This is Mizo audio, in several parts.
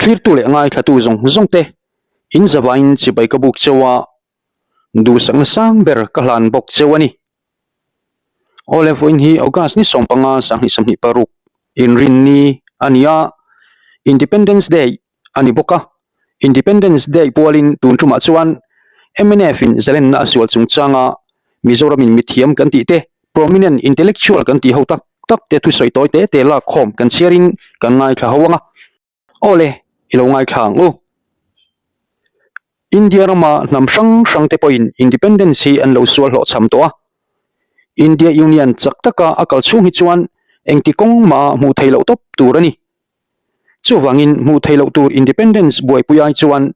Thlirtu leh ngaithlatu zawng zawng te in zavain chibai ka buk cheu a, duhsakna sang ber ka hlan bawk cheu a ni. Awle vawiin hi August ni 15 2026 inrinni a ni a, Independence Day a ni bawk a. Independence Day pualin tun tumah chuan mnf in zalenna a sual chungchanga Mizoramin mithiam kan tih te, prominent intellectual kan tih ho tak tak te thusawi tawi te te lak khawm kan chhiarin kan ngaithla ho ang a. Awle, i lo ngaithla ang u. India rama hnam hrang hrang te pawhin independence hi an lo sual hlawhchham tawh a. India Union chak taka a kal chhung hi chuan engti kawng maha hmuh theih loh tawp tur a ni. Chuvangin hmuh theih loh tur independence buaipui ai chuan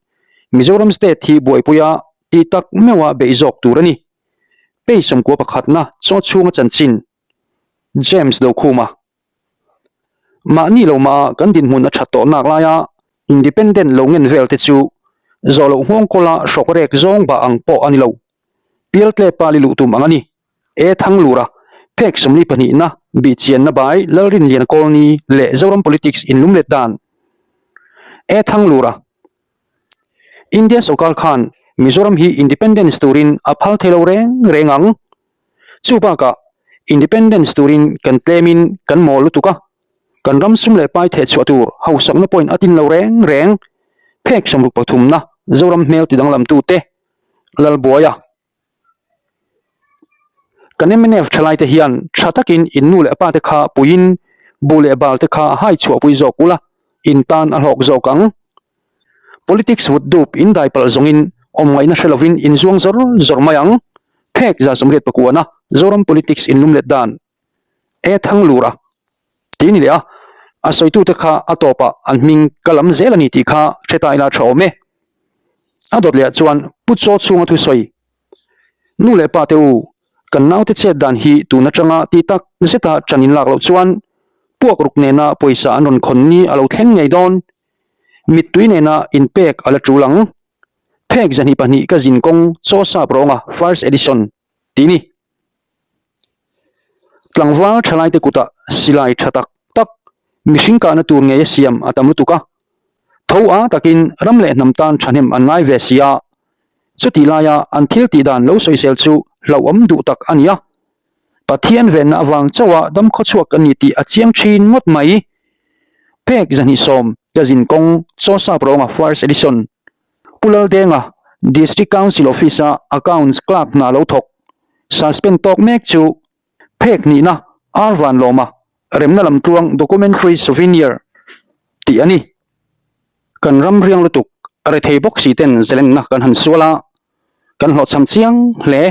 Mizoram state hi buaipuia tih tak meuha beih zawk tur a ni. Page 91 pakhatna chaw chhunga chanchin James Dokhuma Mahni lo mah kan dinhmun a that tawh nak laia independent lo ngen vel te chu zawh loh nghawng kawla hrawk rek zawng bah ang pawh a ni lo. Pialtle pali luh tum ang a ni. E Thanglura, phek 42 na bihchianna bai Lalrinliana Kawlni leh Zoram Politics inlumlet dan. E Thanglura, India sawrkar khan Mizoram hi independence turin a phal thei lo reng reng ang. Chu bakah independence turin kan tlemin kan mawl lutuk a, kan ram sum leh pai theh chhuah tur hausakna pawhin a tin lo reng reng. Phek 63 na Zoram hmel tidanglamtute Lalbuaia. Kan mnf thalaite hian tha takin in nu leh pa te kha puiin bu leh bal te kha hai chhuahpui zawk ula, in tan a hlawk zawk ang. Politics vut dup in dai palh zawngin awm ngaihna hre lovin in zuang zawr zawr mai ang. Phek 189 na Zoram Politics in lumlet dan e Thanglura tih ni leh a, a sawitute kha a tawpah an hming ka lam zel a ni tih kha hre ta ila tha awm e. A dawt leh chuan Pu Chaw chhunga thusawi, Nu leh pa te u, kan naute chet dan hi tun atanga ti tak zeta ṭan in lak loh chuan puak ruk nena pawisa an rawn khawn ni a lo thleng ngei dawn. Mittui nena inpek a la ṭul ang. Phek 202 ka zin kawng Chaw Sap Rawnga First Edition tih ni. Tlangval thalaite kutah silai tha tak tak mihring kahna tur ngei a siam a tam lutuk a, tho a takin ram leh hnam tan thahnem an ngai ve si a, chutih laia an thil tih dan lo sawisel chu hlauhawm duh tak a ni a, Pathian venna avang chauha dam khawchhuak kan ni tih a chiang thin ngawt mai. Phek 210 ka zin kawng Chaw Sap Rawnga First Edition. Pu Laldenga, District Council Office-a Accounts Clerk hna lo thawk, suspend tawk mek chu phek nihna Ar Vanlawma remna lam tluang documentary souvenir tih a ni. Kan ram riang lutuk rethei bawk si ten zelenna kan han sual a, kan hlawhchham chiang hle.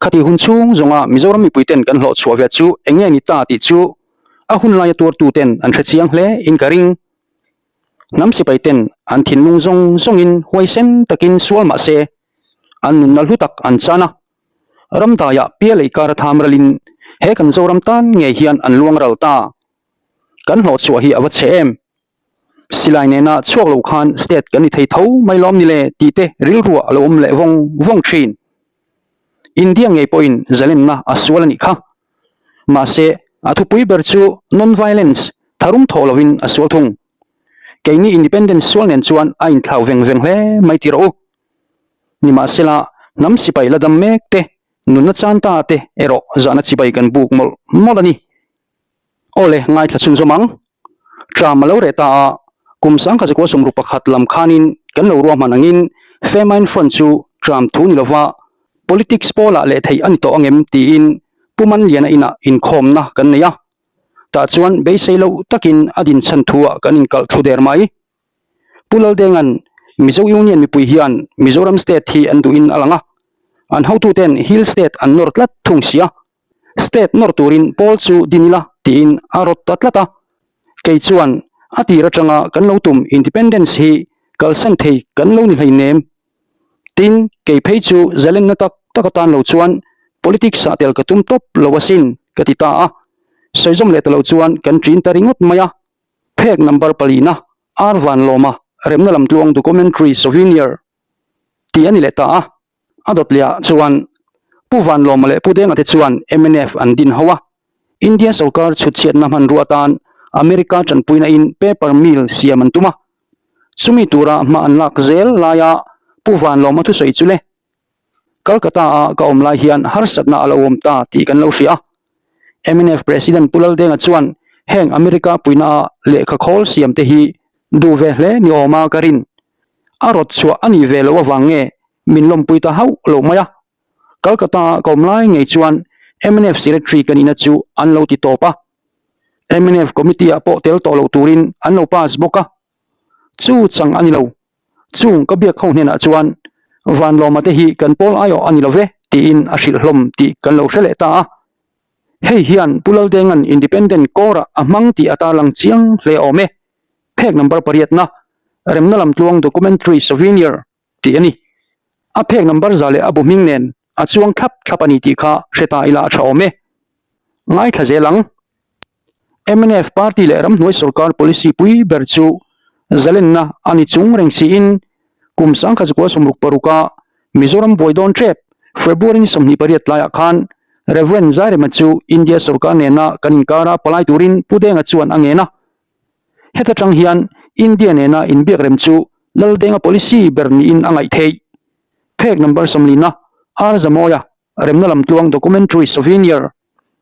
Khati hun chhung zawnga Mizoram mipui ten kan hlawhchhuah ve chu eng nge ni ta tih chu a hun laia tuartu ten an hre chiang hle in ka ring. Hnam sipai ten an thinlung zawng zawngin huaisen takin sual mah se an nunna hlu tak an chan a. Ramdaiah pial ei kar a tham ralin he kan Zoram tan ngei hian an luang ral ta. Kan hlawhchhuah hi a va chhe em? Silai nena chhuak lo khan state kan ni thei tho mai lawm ni le tih te rilruah a lo awm leh vawng vawng thin. India ngei pawhin zalenna a sual a nih kha. Mahse, a thupui ber chu non-violence, tharum thawh lovin a sual thung. Keini independence sual nen chuan a inthlau veng veng hle mai tih rawh u. Nimahsela, hnam sipai la dam mek te, nunna chan ta te erawh zahna chibai kan buk mawlh mawlh a ni. Awle, ngaithla chhunzawm ang. Tram a lo reh ta a, kum 1961 lam khanin kan lo ruahman angin Famine Front chu tram thu ni lova politics pawlah leh theih a ni tawh angem tiin Pu Manliana inah inkhawmna kan nei a. Tah chuan beisei loh takin a dinchhan thuah kan inkalh thlu der mai. Pu Laldenga'n Mizo Union mipui hian Mizoram State hi an duhin a lang a, an hotuten Hill State an nawr tlat thung si a. State nawr turin pawl chu din ila tiin a rawt ta tlat a. Kei chuan a tir atanga kan lo tum Independence hi kalsan thei kan lo ni hleinem. Tin, kei phei chu zalenna tak tak atan lo chuan politics ah tel ka tum tawp lo asin ka ti ta a. Sawizawm leh ta lo chuan kan ṭin ta ringawt mai a. Phek number palina Ar Vanlawma remna lamtluang documentary souvenir tih a ni leh ta a. A dawt lehah chuan Pu Vanlawma leh Pu Denga te chuan mnf an din ho a, India sawrkar chhutchhiatna hmanrua atan America tanpuina in paper mill siam an tum a. Chumi tura hma an lak zel laia Pu Vanlawma thusawi chu le, Calcutta-a ka awm lai hian harsatna a lo awm ta tih kan lo hria. Mnf President Pu Laldenga chuan heng America puina-a lehkha khawl siam te hi duh ve hle ni awma ka rin. A rawt chhuah a nih ve loh avang nge min lawmpui ta hauh lo mai a. Calcutta-a ka awm lai ngei chuan mnf Secretary ka nihna chu an lo ti tawp a. Mnf Committee-ah pawh tel tawh lo turin an lo pass bawk a. Chu chang a ni lo. Chung ka biak ho hnenah chuan Vanlawma te hi kan pawl aiawh a ni lo ve tiin a hrilh hlawm tih kan lo hre leh ta a. Hei hian Pu Laldenga'n Independent Corps-ah a hmang tih a tarlang chiang hle awm e. Phek number pariatna, Remna Lamtluang Documentary Souvenir tih a ni. A phek number za leh a bu hming nen a chuang thlap thlap a ni tih kha hre ta ila a tha awm e. Ngaithla zel ang. Mnf party leh ramhnuai sorkar policy pui ber chu zalenna a ni chung reng siin kum sangkhat zakua sawmruk paruka Mizoram buai dawn tep February ni 28 tlaiah khan Rev. Zairema chu India sorkar nena kan inkara palai turin Pu Denga chuan a ngen a. Heta tang hian India nena inbiak rem chu Laldenga policy ber niin a ngaih theih. Phek number 40 na R Zamawia Remna Lamtluang Documentary Souvenir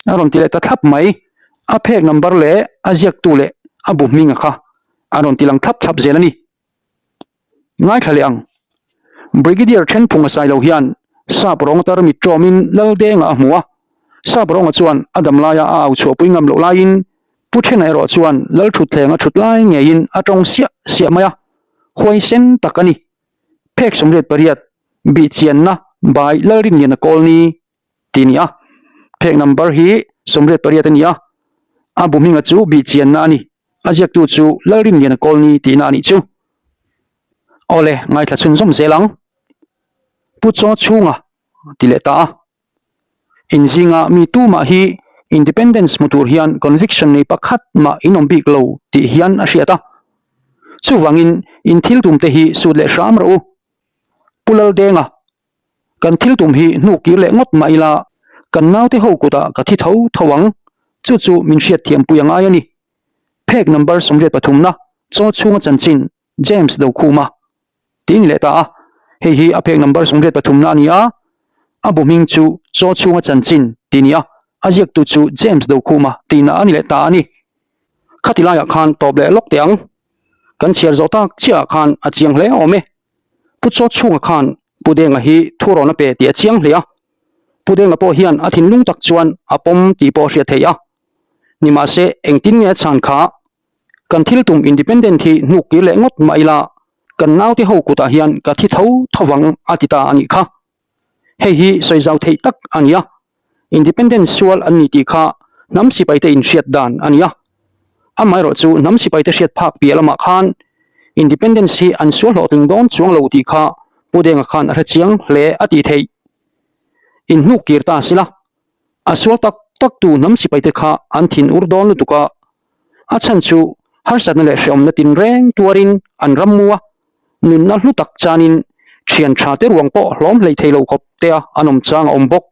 a rawn ti leh ta thlap mai. A phek number leh a ziaktu leh a bu hminga kha a rawn ti lang thlap thlap zel a ni. Ngaithla leh ang. Brigadier Thenphunga Sailo hian Sap rawnga tarmit ṭawmin Laldenga a hmu a. Sap rawnga chuan a dam laia a au chhuahpui ngam loh laiin Pu Thena erawh chuan Lalṭhutthleng a ṭhut lai ngeiin a ṭawng siah siah mai a. Huaisen tak a ni. Phek 88 bihchianna by Lalrinliana Kawlni tih a ni a. Phek number hi 88 a ni a. A bu hminga chu bihchianna a ni. A ziaktu chu Lalrinliana Kawlni tihna a nih chu. Awle, ngaithla chhunzawm zel ang. Pu Chaw chhunga ti leh ta a. Inzinga mi tumah hi Independence hmu tur hian conviction nei pakhat mah in awm bik lo tih hian a hriat a. Chuvangin in thil tum te hi sut leh hram rawh u. Pu Laldenga, Kan thil tum hi hnuk kir leh ngawt mah ila kan naute ho kutah ka thi tho tho ang, chu chu min hriat thiampui a ngai a ni. Phek number 83 na chaw chhunga chanchin James Dokhuma tih a ni leh ta a, hei hi a phek number 83 na a ni a, a bu hming chu chaw chhunga chanchin tih a ni a, a ziaktu chu James Dokhuma tihna a ni leh ta a ni. Khati laiah khan tawp leh lawk teh ang. Kan chhiar zawh tak chiahah khan a chiang hle awm e. Pu Chaw chhunga khan Pu Denga hi thu rawn a pe tih a chiang hle a. Pu Denga pawh hian a thinlung tak chuan a pawm tih pawh a hriat theih a. Nimahse engtin nge a chhan kha? Kan thil tum independent hi hnuk kir leh ngawt mah ila kan naute ho kutah hian ka thi tho tho vang a ti ta a nih kha. Hei hi sawi zau theih tak a ni a, Independence sual an ni tih kha hnam sipaite inhriat dan a ni a. Amaherawh chu hnam sipaite hriat phak piah lamah khan Independence hi an sual hlawhtling dawn chuang lo tih kha Pu Denga khan a hre chiang hle a tih theih. Inhnuk kir ta sila, a sual tak tak tu hnam sipaite kha an thin ur dawn lutuk a, a chhan chu harsatna leh hrehawmna tinreng tuarin an ram mu a, nunna hlu tak chanin thian tha te ruang pawh hlawm hlei thei lo khawp te a an awm chang a awm bawk.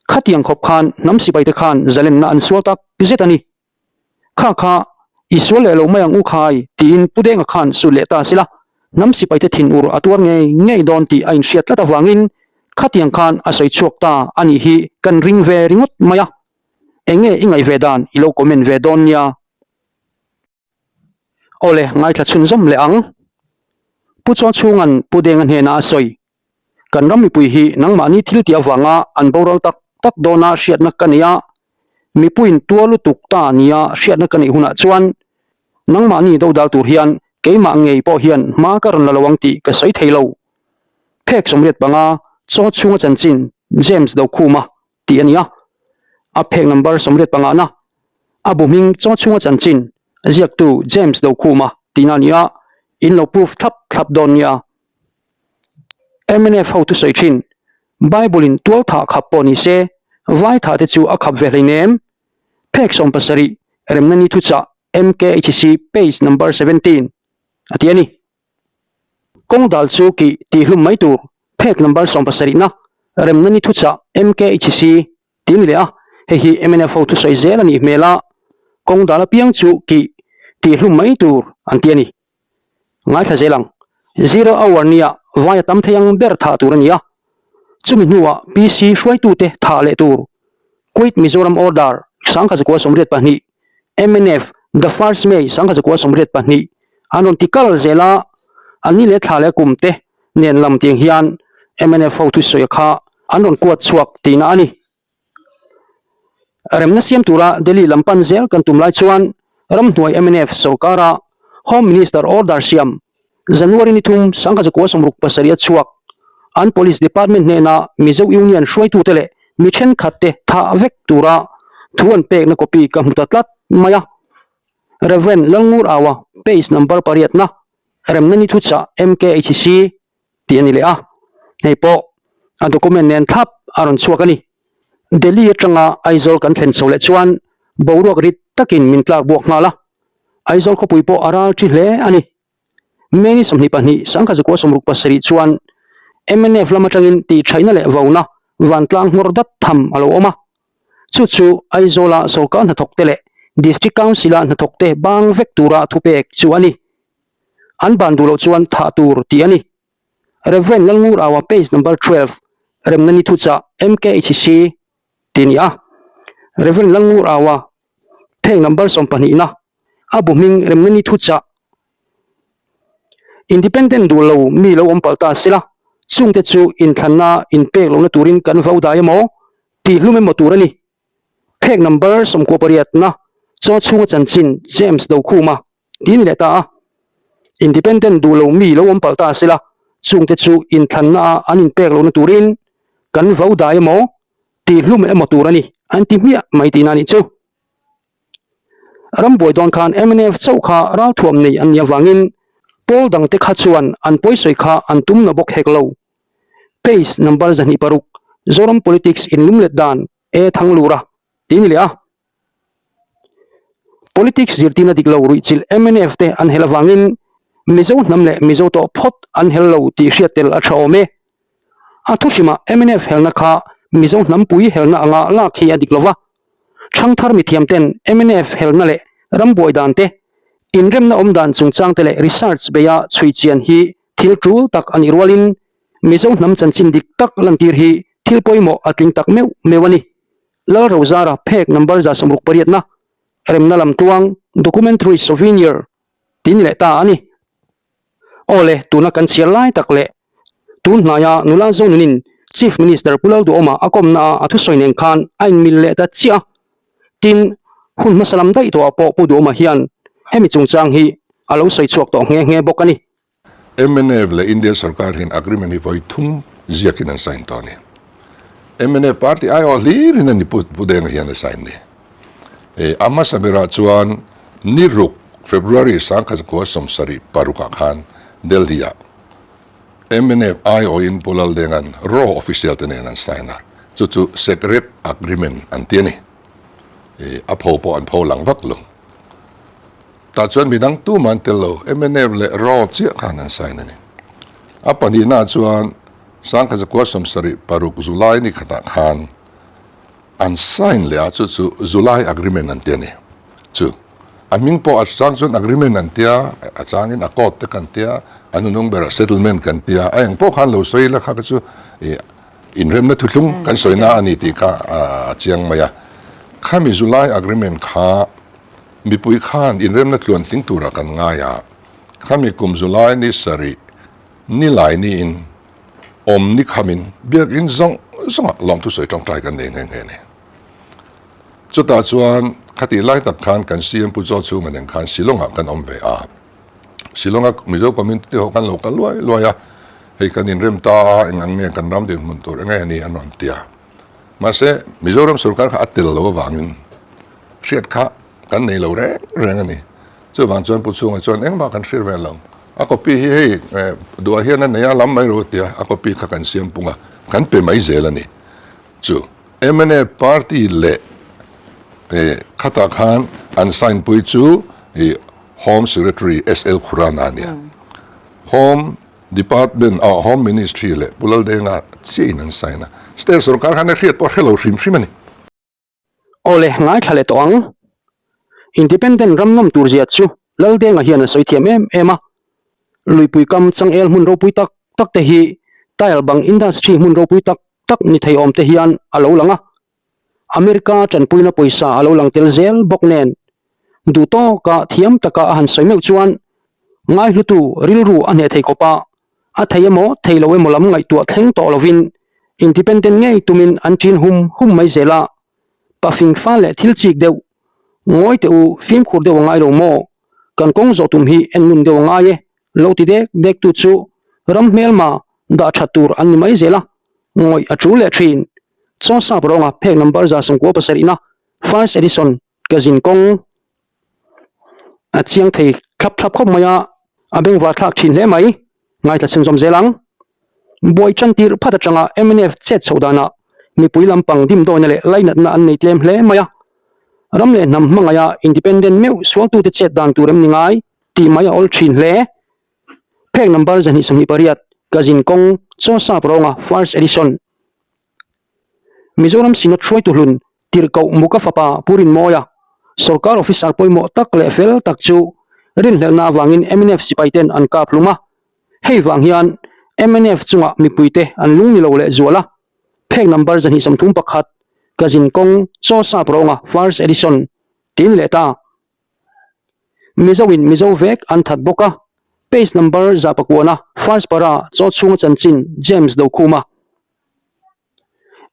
Khatiang khawp khan hnam sipai te khan zalenna an sual tak zet a ni. Kha kha i sual leh lo mai ang u khai tiin Pu Denga khan sut leh ta sila hnam sipai te thin ur a tuar ngei ngei dawn tih a inhriat tlat avangin khatiang khan a sawi chhuak ta a nih hi kan ring ve ringawt mai a. Enge i ngaih ve dan i lo comment ve dawn nia. Awle, ngaithla chhunzawm leh ang. Pu Chaw chhunga'n Pu Denga hnenah a sawi, Kan ram mipui hi nangmahni thil tih avanga an boral tak tak dawna hriatna ka nei a, mipuiin tuar lutuk ta nia hriatna ka neih hunah chuan nangmahni dodal tur hian keimah ngei pawh hian hma ka rawn la lo ang tih ka sawi thei lo. Phek 85, Chaw chhunga chanchin, James Dokhuma. tih a ni a, a phek number 85 na a bu hming chaw chhunga chanchin ziaktu James Dokhuma tihna a ni a, in lo proof thlap thlap dawn nia. Mnf ho thusawi thin, Bible in tual thah khap pawh ni se, vai thah te chu a khap ve hleinem. Phek 70 remna ni thuchah MKHC page number 17 a ti a ni. Kawng dal chu kih tih hlum mai tur phek number 70 na remna ni thuchah MKHC tih a ni leh a, hei hi mnf ho thusawi zel a nih hmel a, kawng dal apiang chu kih tih hlum mai tur an ti a ni. Ngaithla zel ang. Zero hour nia vai a tam thei ang ber thah tur a ni a. Chumi hnuah PC hruaitute thah leh tur. Quit Mizoram Order, 1982, mnf, The First May, 1982, an rawn ti kal zel a, an ni leh thla leh kum te nen lam tiang hian mnf ho thusawi kha an rawn kuat chhuak tihna a ni. Remna siam tura Delhi lam pan zel kan tum lai chuan ramhnuai mnf sorkara Home Minister order siam January ni thum 1967 a chhuak. An Police Department hnena Mizo Union hruaitute leh mi thenkhatte thah vek tura thu an pekna copy ka hmu ta tlat mai a. Rev. Lalngur Aua page number pariatna Remna ni thuchah MKHC tih a ni leh a, hei pawh a document nen thlap a rawn chhuak a ni. Delhi atanga Aizawl kan thlen chho leh chuan boruak rit takin min tlak buak nghal a, Aizawl khawpui pawh a ral thi hle a ni. May ni 22, 1967 chuan mnf lam atangin tihṭhaihna leh vauna vantlang nghawr dat tham a lo awm a, chu chu Aizawla sorkar hnathawkte leh District Council-a hnathawkte bang vek tura thupek chu a ni. An ban duh loh chuan thah tur tih a ni. Rev. Lalngur Aua page number 12 Remna ni thuchah MKHC tih a ni a. Rev. Lalngur Aua pheng number sawmpahnihna a bu hming Remna ni thuchah Independent duh lo mi lo awm palh ta sela chungte chu inthlanna inpek lohna turin kan vo dai emaw tih hlum emaw tur a ni. Phek number 18 na chaw chhunga chanchin James Dokhuma Ti ni leh ta a, Independent duh lo mi lo awm palh ta sela, chungte chu inthlanna a an inpek lohna turin kan vo dai emaw, tih hlum emaw tur a ni, an ti hmiah mai tihna a nih chu. Rambuai dawn khan mnf chauh kha ralthuam nei an nih avangin pawl dangte kha chuan an pawisawi kha an tum na bawk hek lo. Page number 26, Zoram Politics inlumlet dan e Thanglura ti ni leh a. Politics zirtirna dik lo ruihchilh mnf te an hel avangin Mizo hnam leh Mizo tawh phawt an hel lo tih hriat tel a tha awm e. A thuhrimah mnf helna kha Mizo hnampui helna anga lak hi a dik lova. Thangthar mithiam ten mnf helna leh rambuai dan te, inremna awm dan chungchang te leh research beia chhui chian hi thil tul tak a nih rualin Mizo hnam chanchin dik tak lantir hi thil pawimawh a tling tak meuh meuh a ni. Lalrozara phek number 68 na remna lam tluang documentary souvenir tih ni leh ta a ni. Aw le, tuna kan chhiar lai tak leh tun hnaia nula Zonunin Chief Minister Pu Lalduhawma a kawmna a a thusawi nen khan a inmil leh ta chiah a. Tin, hun hmasa lam daih tawhah pawh Pu Duhawma hian hemi chungchang hi a lo sawi chhuak tawh nghe nghe bawk a ni. Mnf leh India sorkar hian agreement hi vawi thum ziakin an sign tawh a ni. Mnf party aiawh hlirin a ni Pu Denga hian a sign ni. A hmasa berah chuan ni ruk February 1976 ah khan Delhi ah mnf aiawhin Pu Laldenga'n raw official te nen an sign a, chu chu secret agreement an ti a ni. A pho pawh an pho lang vak lo. Tah chuan midang tumah an tel lo, mnf leh raw chiah khan an sign a ni. A pahnihnaah chuan 1976 July ni khatah khan an sign leh a, chu chu July Agreement an ti a ni. Chu a hming pawh a chang chuan Agreement an tia, a changin Accord te kan tia, a hnunung berah Settlement kan tia, a eng pawh khan lo sawi ila kha kha chu ih inremna thuthlung kan sawina a ni tih kha a chiang mai a. Khami July Agreement kha Mipui khan inremna tluan tling turah kan ngai a, khami kum July ni sarih ni lai niin awm ni khamin biakinn zawng zawngah lawmthusawi tawngtai kan nei nghe nghe a ni. Chutah chuan khatih lai tak khan kan CM Pu Chaw Chhunga nen khan Shillong-ah kan awm ve a, Shillong-a Mizo community ho kan lo kal luai luai a, hei kan inrem ta a, eng ang nge kan ram dinhmun tur eng nge a ni an rawn ti a. Mahse Mizoram sorkar kha a tel lo avangin hriat kha kan nei lo reng reng a ni. Chuvang chuan Pu Chhunga chuan engmah kan hriat ve lo. A copy hi hei duah hian a nei a, lam mai ru tia a copy kha kan siam pung a, kan pe mai zel a ni. Chu mnf party leh khatah khan an sign pui chu Home Secretary SL Khurana a nia. Home Department ah Home Ministry leh Pu Laldenga chiahin an sign a. State sorkar khan a hriat pawh a hre lo hrim hrim a ni. Aw le, ngaithla leh tawh ang. Independent ram nawm tur zia chu Laldenga hian a sawi thiam em em a. Luipui kam changel hmun ropui tak tak te hi tile bang industry hmun ropui tak tak ni thei awm te hian a lo lang a. America tanpuina pawisa a lo lang tel zel bawk nen duh tawka thiam taka a han sawi meuh chuan ngaihlutu rilru a hneh thei khawp a, a thei emaw thei lo emaw lam ngaihtuah thleng tawh lovin independent ngei tumin an ṭin hum hum mai zel a, pafing fa leh thil chik deuh ngawi teh u fimkhur deuh a ngai lo maw? Kan kawng zawh tum hi en ngun deuh a ngai e, lo ti dek dek tu chu ram hmelma dah that tur an ni mai zel a, ngawih a tul leh thin. Chaw sap rawnga phek number 97 first edition ka zin kawng a chiang thei thlap thlap khawp mai a, a bengvar thlak thin hle mai. Ngaithla chhunzawm zel ang. Buai tan tirh phat atanga mnf chet chhoh danah mipui lampang dimdawina leh lainatna an nei tlem hle mai a. Ram leh hnam hmangaia independent meuh sualtute chet dan tur em ni ngai tih mai a awl thin hle. Phek number 228 ka zin kawng Chaw Sap Rawnga First Edition. Mizoram Synod hruaitu hlun Tirhkoh Muka fapa Pu Rinmawia, sorkar officer pawimawh tak leh fel tak chu rinhlelhna avangin mnf sipaiten an kap hlum a. Hei vang hian mnf chungah mipuite an lung ni lo leh zual a. Phek number 231, Ka zin kawng Chaw Sap Rawnga First Edition tiin leh ta. Mizo in Mizo vek an that bawk a. Page number 109, First para, Chaw chhunga chanchin James Dokhuma.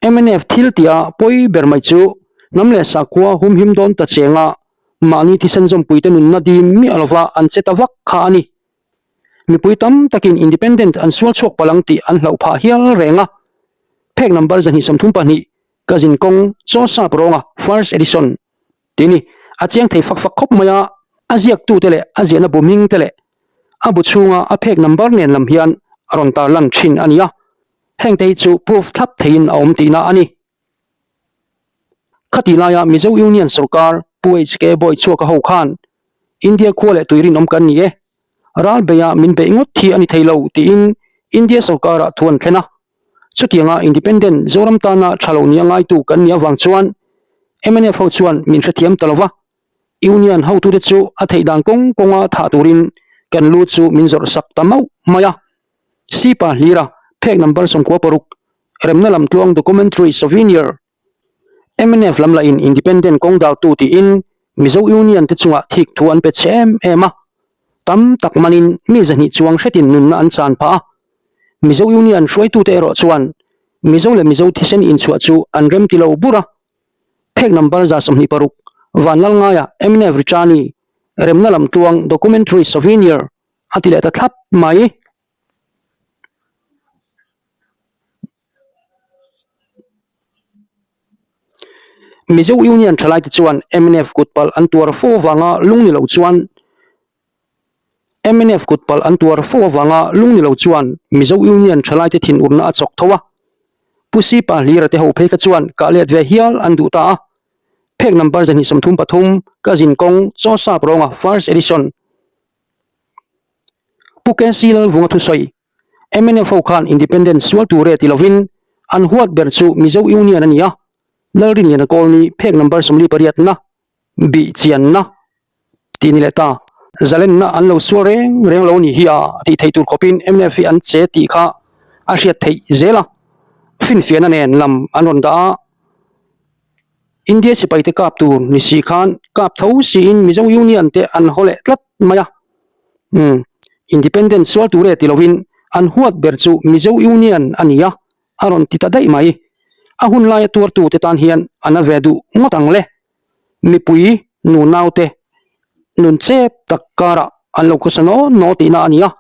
Mnf thil tia pawi ber mai chu hnam leh sakhua humhim dawn ta chenga mahni thisen zawmpuite nunna dim miah lova an che ta vak kha a ni. Mipui tam takin independent an sual chhuak palh ang tih an hlauh phah hial reng a. Phek number 232 ka zin kawng Chaw Sap Rawnga First Edition tih ni. A chiang thei fak fak khawp mai a, a ziaktute leh a ziahna bu hming te leh a bu chhunga a phek number nen lam hian a rawn tarlan thin a ni a. Hengte hi chu proof thlap theiin a awm tihna a ni. Khati laia Mizo Union sorkar Pu HK Bawichhuaka ho khan India khua leh tui rinawm kan ni e, ral beia min beih ngawt hi a ni thei lo tiin India sorkarah thu an thlen a. Chutianga Independent Zoram tana tha lo nia ngaitu kan nih avang chuan mnf ho chuan min hrethiam ta lova, Union hotute chu a theih dan kawng kawnga thah turin kan lu chu min zawrh sak ta mauh mai a. Sipa hlira phek number 96, Remna lam tluang documentary souvenir. Mnf lam lahin Independent kawng daltu tiin Mizo Union te chungah thik thu an pe chhe em em a. Tam tak manin mi zahnih chuang hretin nunna an chan phah a. Mizo Union hruaitute erawh chuan Mizo leh Mizo thisen inchhuah chu an rem ti lo bur a. Phek number 26, Vanlalngaia, mnf Richani, Remna lam tluang documentary souvenir. A ti leh ta thlap mai. Mizo Union thalaite chuan mnf kut palh an tuar fo avanga lung ni lo chuan mnf kut palh an tuar fo avanga lung ni lo chuan Mizo Union thalaite thinurna a chawk tho a. Pu Sipa Hlira te ho phei kha chuan kah let ve hial an duh ta a. Phek number 233 ka zin kawng Chaw Sap Rawnga First Edition. Pu KC Lalvunga thusawi, mnf ho khan Independent sual tur e ti lovin an huat ber chu Mizo Union a ni a, Lalrinliana Kawlni phek number 48 na bih chianna tih ni leh ta. Zalenna an lo sual reng reng lo ni hi a tih theih tur khawpin mnf hi an che tih kha a hriat theih zel a, finfiahna nen lam an rawn dah a. India sipaite kap tur ni si khan kap tho siin Mizo Union te an haw leh tlat mai a. Umm, Independent sual tur e ti lovin an huat ber chu Mizo Union a ni a, a rawn ti ta daih mai. A hun laia tuartu te tan hian a na ve duh ngawt ang le. Mipui nu naute nun chep tak karah an lo khawsa naw naw tihna a ni a,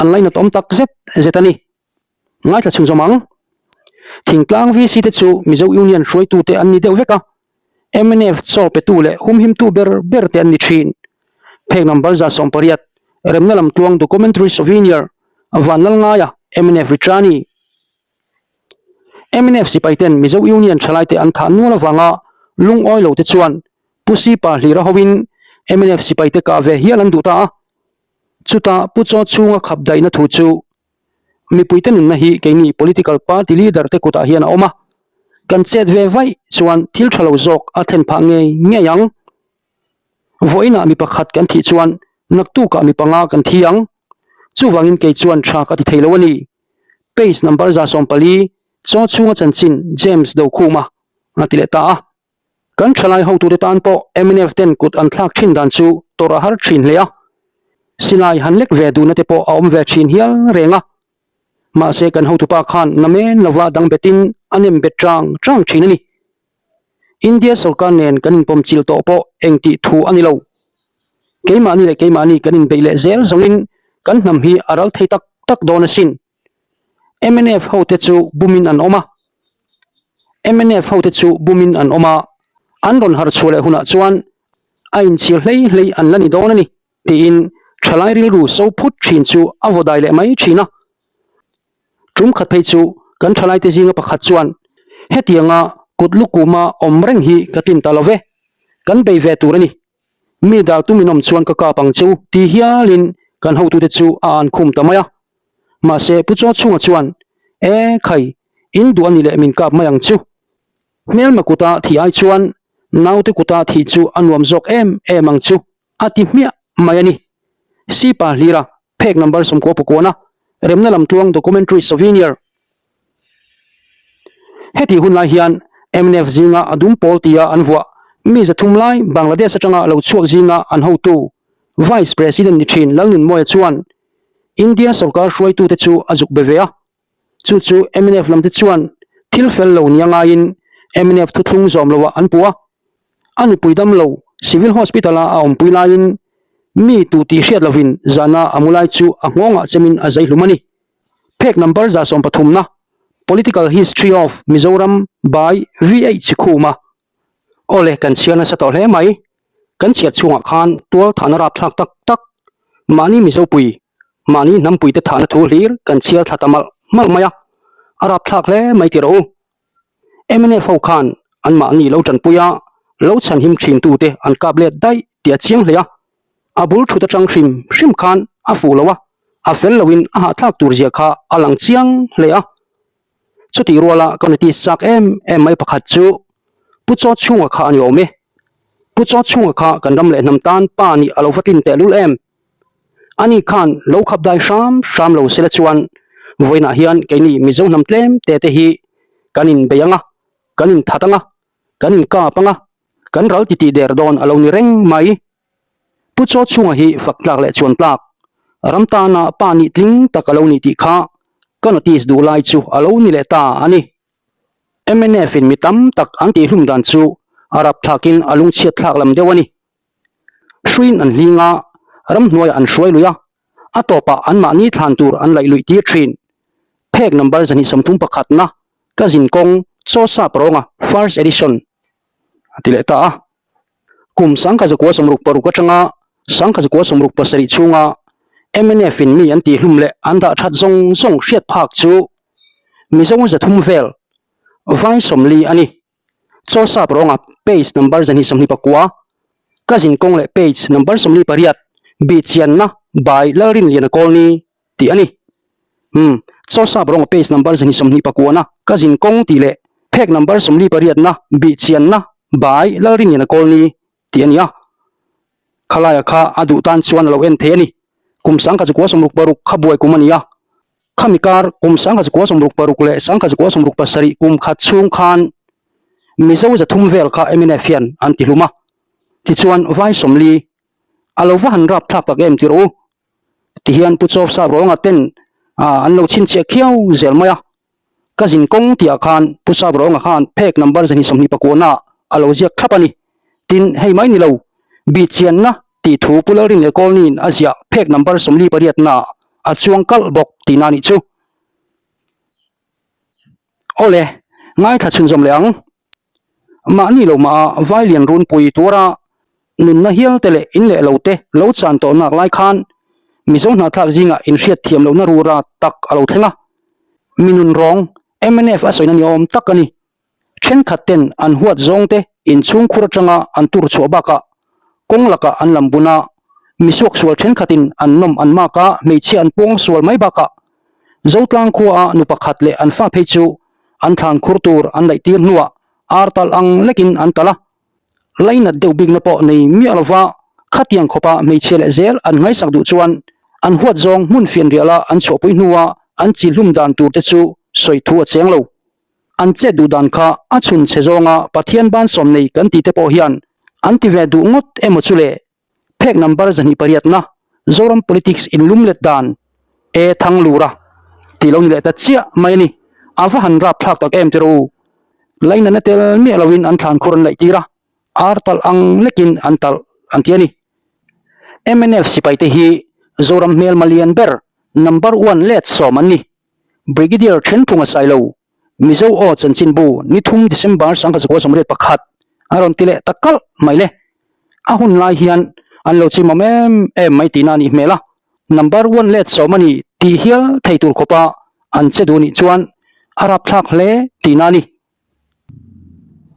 an lainat awm tak zet zet a ni. Ngaithla chhunzawm ang. Thingtlang VC te chu Mizo Union hruaitute an ni deuh vek a, mnf chaw petu leh humhimtu ber ber te an ni thin. Phek number 18, Remna lam tluang documentary souvenir, Vanlalngaia, mnf Ritrani. Mnf sipaiten Mizo Union thalaite an thah nual avanga lungawi lo te chuan Pu Sipa Hlira hoin mnf sipaite kah ve hial an duh ta a. Chutah Pu Chaw chhunga khap daihna thu chu Mipuite nunna hi keini political party leader te kutah hian a awm a, kan chet ve vaih chuan thil tha lo zawk a thlen phah ngei ngei ang. Vawiinah mi pakhat kan thih chuan naktukah mi panga kan thi ang. Chuvangin kei chuan tha ka ti thei lo a ni. Page number 140 chaw chhunga chanchin James Dokhuma a ti leh ta a. Kan thalai hotute tan pawh mnf ten kut an thlak thin dan chu tawrh a har thin hle a. Silai han lek ve duhna te pawh a awm ve thin hial reng a. Mahse kan hotupa khan namen lova dang betin a nem bet chang chang thin a ni. India sorkar nen kan inpawm chilh tawh pawh eng tih thu a ni lo. Keimahni leh keimahni kan inbeih leh zel zawngin kan hnam hi a ral thei tak tak dawn asin. Mnf hote chu bumin an awm a. Mnf hote chu bumin an awm a, an rawn harh chhuah leh hunah chuan a inchhir hlei hlei an la ni dawn a ni tiin thalai rilru so phut thin chu a vaw dai leh mai thin a. Tum khat phei chu kan thalaite zinga pakhat chuan hetianga kut lukuma awm reng hi ka tlin ta lo ve, kan bei ve tur a ni. Mi dal tum inawm chuan ka kap ang che u ti hialin kan hotute chu a an khum ta mai a. Mahse Pu Chaw chhunga chuan, E khai, in duh a ni leh min kap mai ang chu. Hmelma kuta thih ai chuan naute kuta thih chu a nuam zawk em em ang chu a ti hmiah mai a ni. Sipa hlira phek number 90 pakuana remna lamtluang documentary souvenir. Hetih hun lai hian mnf zinga a dum pawl tia an vuah mi 300 lai Bangladesh atanga lo chhuak zinga an hotu Vice President ni thin Lalnunmawia chuan India sorkar hruaitute chu a zuk be ve a. Chu chu mnf lamte chuan thil fel lo nia ngaiin mnf thuthlung zawm loah an puh a. A nupui dam lo Civil Hospital-a a awmpui laiin mi tu tih hriat lovin zana a mu lai chu a nghawngah chemin a zei hlum a ni. Phek number 130 na Political History of Mizoram by VH Khuma. Awle kan chhiar nasa tawh hle mai. Kan chhiar chhungah khan tual thahna rapthlak tak tak mahni Mizopui, mahni hnampuite thahna thu hlir kan chhiar thla ta malh malh mai a, a rapthlak hle mai tih rawh u. Mnf ho khan an mahni lo tanpui a, lo chhanhim thin tute an kap let daih tih a chiang hle a. A bul thut atang hrim hrim khan a fuh lo a, a fel loin a hahthlak tur zia kha a lang chiang hle a. Chutih ruala ka notice chak em em mai pakhat chu Pu Chaw chhunga kha a ni awm e. Pu Chaw chhunga kha kan ram leh hnam tan pa nih a lo va tlin tehlul em. Ani khan lo khap dai hram hram lo sela chuan vawiinah hian keini Mizo hnam tlem te te hi kan inbei ang a, kan inthat ang a, kan inkap ang a, kan ral titih der dawn a lo ni reng mai. Pu Chaw chhunga hi fak tlak leh chuan tlak ram tana pa nih tling tak a lo ni tih kha ka notice duh lai chu a lo ni leh ta a ni. Mnf in mi tam tak an tihhlum dan chu a rapthlakin a lungchhiat thlak lam deuh a ni. Hruiin an hling a, ramhnuaiah an hruai lui a, a tawpah anmahni thlan tur an laih luih tir thin. Phek number 231 na ka zin kawng Chaw Sap Rawnga First Edition a ti leh ta a. Kum 1966 atanga 1967 chhunga mnf in mi an tihhlum leh an dah that zawng zawng hriat phak chu Mizo 300 vel vai 40 a ni. Chaw sap rawnga page number 229, ka zin kawng leh page number 48 bih chianna by Lalrinliana Kawlni tih a ni. Umm, chaw sap rawnga page number 229 na ka zin kawng tih leh phek number 48 na bih chianna by Lalrinliana Kawlni tih a ni a. Khalaia kha a duh tan chuan a lo en thei a ni. Kum 1966 kha buai kum a ni a. Khami kar kum 1966 leh 1967 kum khat chhung khan Mizo 300 vel kha mnf hian an ti hlum a. Tichuan vai 40 a lo va han rap thlak tak em tih rawh u. Tihian Pu Chawpsa Rawnga ten an lo chhinchhiah khiau zel mai a. Ka zin kawng tihah khan Pu Sap Rawnga khan phek number 229 ah a lo ziak thlap a ni. Tin, hei mai ni lo, bih chianna tih thu Pu Lalrin leh Kawlniin a ziah phek number 48 na ah a chuang kalh bawk tihna a nih chu. Awle, ngaithla chhunzawm leh ang. Mahni lo mah a Vailian runpui tuara nunna hial te leh in leh lo te lo chan tawh nak lai khan Mizo hnahthlak zingah inhriat thiam lohna rura tak a lo thleng a. Mi nun rawng mnf a sawina ni awm tak a ni. Thenkhat ten an huat zawng te inchhung khur atanga an tur chhuah bakah kawng lakah an lam bun a, misuak sual thenkhatin an nawm an mak a, hmeichhia an pawng sual mai bakah Zotlang khuaa nu pakhat leh an fa phei chu an thlan khur tur an laih tir hnuah ar talh ang lekin an talh a. Lainat deuh bikna pawh nei miah lova khatiang khawpa hmeichhia leh zel an ngaihsak duh chuan. An huat zawng hmun fianriala an chhuahpui hnua an chilhlum dan tur te chu sawi thu a cheng lo. An chet duh dan kha a chhun chhe zawnga Pathian ban sawm nei kan tih te pawh hian an ti ve duh ngawt emaw chu le? Phek number 208 na Zoram politics inlum let dan e thang lura tih lo ni leh ta chiah mai a ni. A va han rap thlak tak em tiraw u. Lainatna tel miah loin an thlan khur an laih tir a, ar talh ang lekin an talh an ti a ni. Mnf sipai te hi Zoram hmelma lian ber number one let sawm an ni. Brigadier Thenphunga Sailo, Mizo Aw chanchinbu ni thum December 1981 a rawn ti leh ta kalh mai le. A hun lai hian an lo chimawm em em mai tihna a nih hmel a, number one let sawm a ni tih hial thei tur khawpa an che duh nih chuan a rapthlak hle tihna a ni.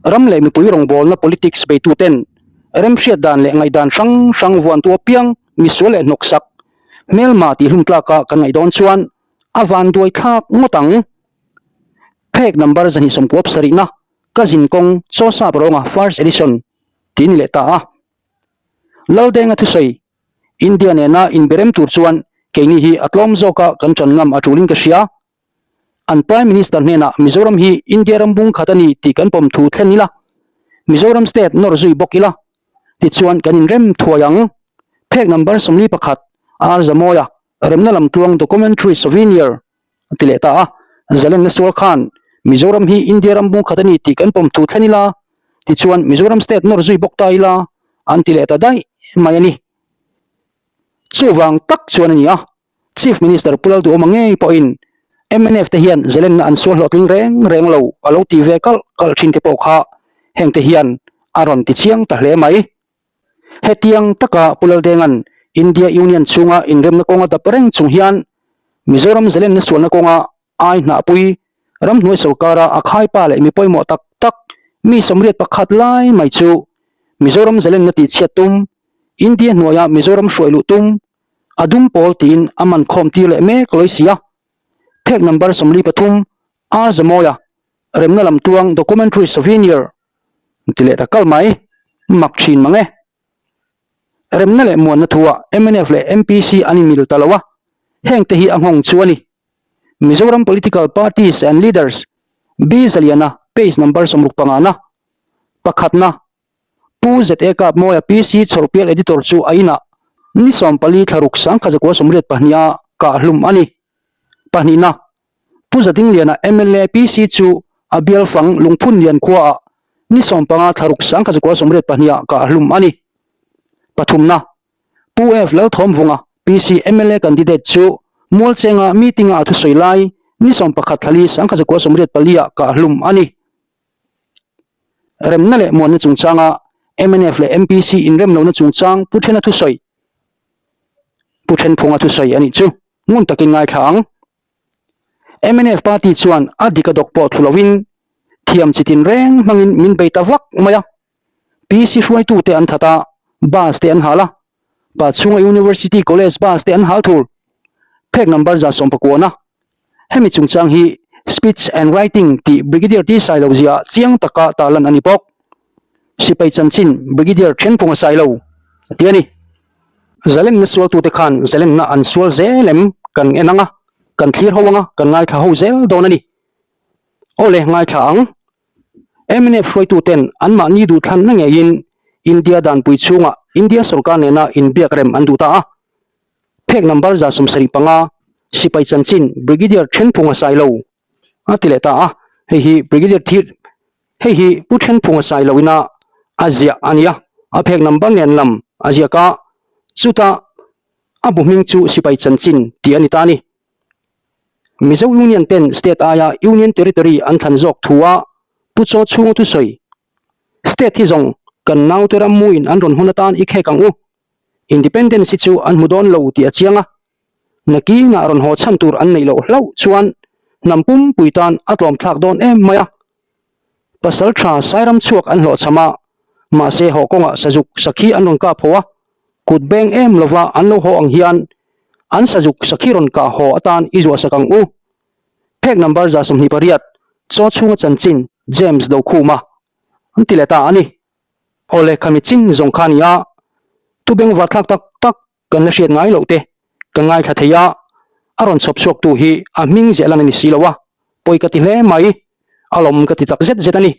Ram leh mipui rawngbawlna politics beituten remhriat dan leh ngaihdan hrang hrang vuantu apiang misual leh hnawksak hmelma tihhlum tlaka kan ngaih dawn chuan a vanduai thlak ngawt ang. Phek number 227 na ka zin kawng Chaw Sap Rawnga First Edition tih ni leh ta a. Laldenga thusawi India nena inberem tur chuan keini hi a tlawm zawka kan ṭan ngam a ṭulin ka hria. An Prime Minister hnenah Mizoram hi India ram bung khat a ni tih kan pawm thu thlen ila, Mizoram state nawr zui bawk ila, tichuan kan inrem thuai ang. Phek number 41, R Zamawia, Remna Lamtluang Documentary Souvenir a ti leh ta a. Zalenna sual khan Mizoram hi India ram bung khat a ni tih kan pawm thu thlen ila, tichuan Mizoram state nawr zui bawk ta ila, an ti leh ta daih mai a ni. Chuvang tak chuan a ni a. Chief Minister Pu Lalduhawma ngei pawhin mnf te hian zalenna an sual hlawhtling reng reng lo a lo tih ve kalh kalh thin te pawh kha heng te hian a rawn ti chiang ta hle mai. Hetiang taka Pu Laldenga'n India Union chhunga inremna kawnga dap reng chung hian Mizoram zalenna sualna kawnga ai hnahpui ramhnuai sorkara a khaipa leh mi pawimawh tak tak mi 81 lai mai chu Mizoram zalenna tihchhiat tum, India hnuaia Mizoram hruai luh tum, A dum pawl tiin a man khawm tir leh mek lawi si a. Phek number 43, R Zamawia, Remna Lamtuang Documentary Souvenir ti leh ta kal mai, mak thin mang e. Remna leh muanna thuah mnf leh MPC an inmil ta lo a, heng te hi a nghawng chu a ni. Mizoram Political Parties and Leaders, B Zaliana, page number 65 na, pakhatna, Pu ZA Kapmawia PC Chhawrpial Editor chu a inah ni 14 thla ruk 1982 a kah hlum a ni. Pahnihna, Pu Zadingliana mla PC chu a bial fang Lungphun Lian khuaah ni 15 thla ruk 1982 a kah hlum a ni. Pathumna, Pu F Lalthawmvunga PC mla candidate chu Mualchenga meeting-a a thusawi lai ni 11 thla li 1984 a kah hlum a ni. Remna leh muanna chungchanga mnf leh MPC inrem lohna chungchang Pu Thena thusawi Pu Thenphunga thusawi a nih chu ngun takin ngaithla ang. Mnf party chuan a dik a dawk pawh thu loin thiam chi tin reng hmangin min bei ta vak mai a. PC hruaitute an that a, bus te an hal a, pa chhunga University College bus te an hal thur. Phek number 19 a. Hemi chungchang hi Speech and Writing tih Brigadier T Sailo ziah chiang taka tarlan a ni bawk. Sipai chanchin Brigadier Thenphunga Sailo a ti a ni. Zalenna sualtute khan zalenna an sual zel em kan en ang a, kan thlir ho ang a, kan ngaithla ho zel dawn a ni. Awle ngaithla ang. Mnf hruaituten anmahni duhthlanna ngeiin India danpui chhungah India sorkar nena inbiak rem an duh ta a. Phek number 75, sipai chanchin Brigadier Thenphunga Sailo a ti leh ta a, hei hi Brigadier Thir hei hi Pu Thenphunga Sailo ina a ziah a ni a, a phek number nen lam a ziak a, chutah a bu hming chu sipai chanchin tih a ni ta a ni. Mizo Union ten state aia Union Territory an thlan zawk thu a Pu Chaw chhunga thusawi, State hi zawng kan naute rammuin an rawn hun atan i khek ang u. Independence hi chu an hmu dawn lo tih a chiang a, nakinah rawn haw chhan tur an neih loh hlauh chuan hnam pumpui tan a tlawm thlak dawn em mai a. Pasal tha Sairam chhuak an hlawhchham a, mahse haw kawngah sazuk sakhi an rawn kap haw a, kut beng em lova an lo haw ang hian an sazuk sakhi rawn kah haw atan i zuahsak ang u. Phek number 28, Chaw chhunga chanchin James Dokhuma an ti leh ta a ni. Awle khami chin zawng kha a ni a, tu bengvar thlak tak tak kan la hriat ngai loh te. Ka ngaithla thei a, a rawn chhawp chhuaktu hi a hming ziah lan a ni si lo a, pawi ka ti hle mai, a lawm ka ti tak zet zet a ni.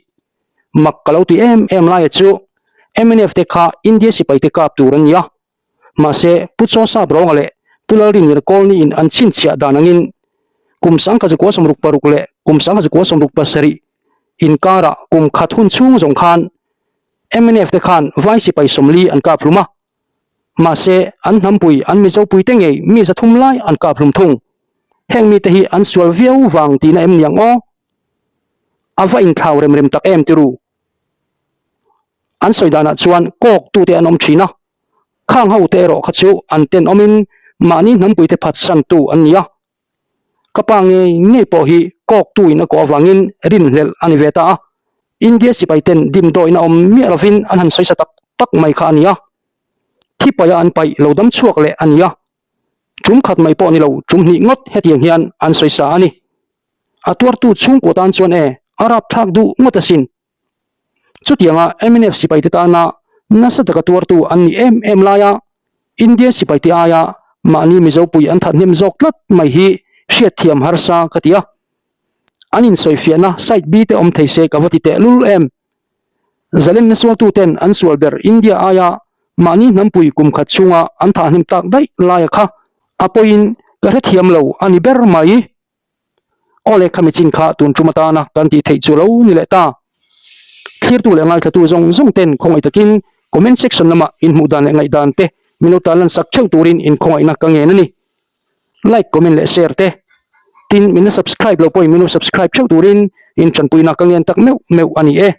Mak ka lo ti em em laia chu mnf te kha India sipai te kap tur an ni a, mahse Pu Chawsap Rawnga leh Pu Lalrinliana Kawlni in an chhinchhiah dan angin kum 1966 leh kum 1967 inkarah kum khat hun chhung zawng khan mnf te khan vai sipai 40 an kap hlum a. Mahse, an hnampui, an Mizopuite ngei mi 300 lai an kap hlum thung. Heng mite hi an sual viau vang tihna em niang aw? A va inthlau rem rem tak em tiru? An sawi danah chuan kawk tute an awm thin a, khang ho te erawh kha chu an tenawmin mahni hnampuite phatsantu an ni a. Ka pa ngei ngei pawh hi kawktu in a kawh avangin rinhlelh a ni ve ta a, India sipai ten dimdawihna awm miah lovin an han sawisa tak tak mai kha a ni a, thi paih a an paih lo dam chhuak leh a ni a, tum khat mai pawh ni lo tum hnih ngawt hetiang hian an sawisa a ni. A tuartu chhungkaw tan chuan e a rapthlak duh ngawt asin. Chutianga mnf sipaite tana nasa taka tuartu an nih em em laia India sipaite aia mahni Mizopui an that hnem zawk tlat mai hi hriatthiam harsa ka ti a. An insawifiahna side B te awm thei se ka va ti tehlul em. Zalenna sualtuten an sual ber India aia mahni hnampui kum khat chhunga an thah hnem tak daih laia kha a pawiin ka hrethiam lo a ni ber mai. Aw le khami chin kha tun tum atana kan tih theih chu lo ni leh ta. Thlirtu leh ngaithlatu zawng zawng ten khawngaih takin comment section lamah inhmuh dan leh ngaihdan te min lo tan lan sak theuh turin inkhawngaihna ka ngen a ni. Like, comment leh share te. Tin, min la subscribe lo pawhin min lo subscribe theuh turin intanpuina ka ngen tak meuh meuh a ni e.